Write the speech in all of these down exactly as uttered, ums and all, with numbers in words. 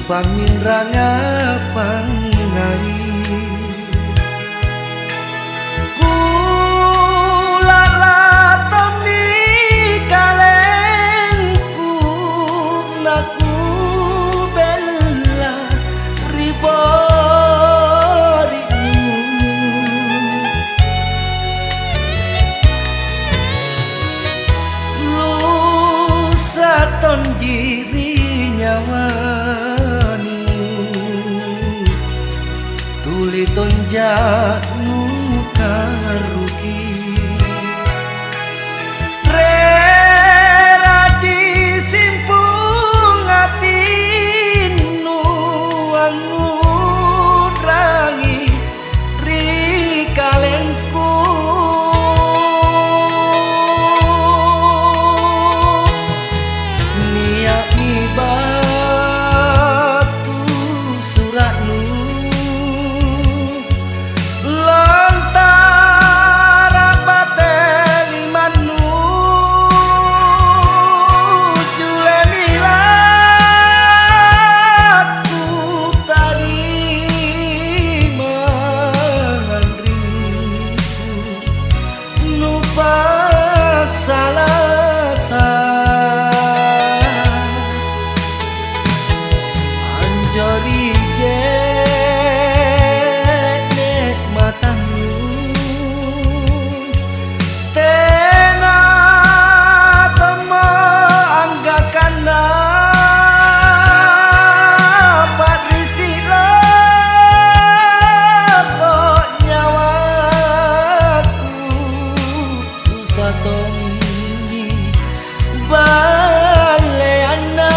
Pamminranga pangngai. Kula'la tommi kalengku nakubella ri bori'nu. Lusa tonji ri nyawanu, tuli tonja nukaruki. Reraji simpung atinnu angngu'rangi ri kalengku. Nia'mi battu sura'nu, lontara' bate limannu, jule milakku tarima anrinku. Nupassalasa' anjo ri je'ne' matannu, tena tommo anggakanna pa'risi' lompo nyawaku. Susa tommi balleanna.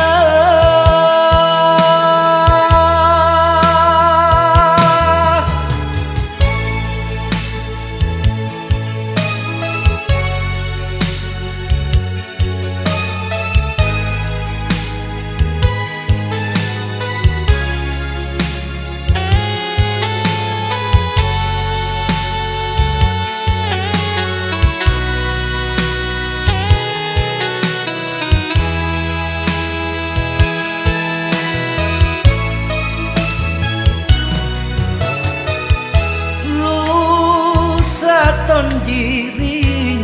Lusa tonji ri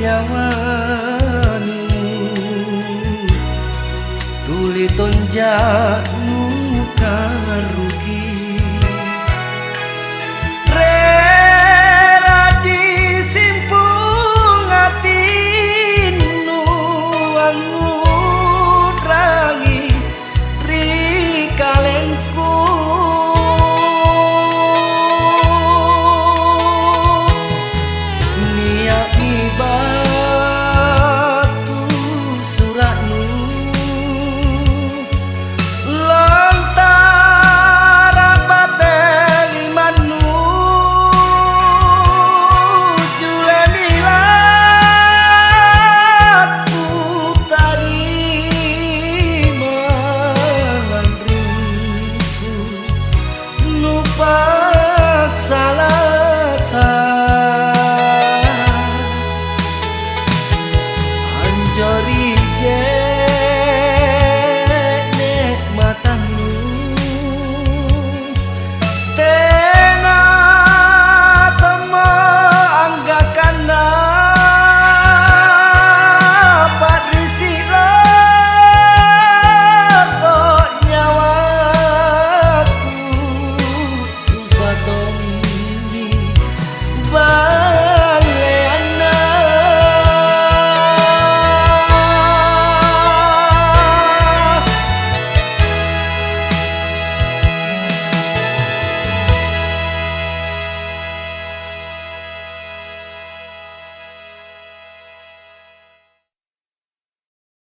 nyawanu, tuli tonja nukaruki. Reraji simpung atinnu angngu'rangi ri kalengku. Nia'mi ba-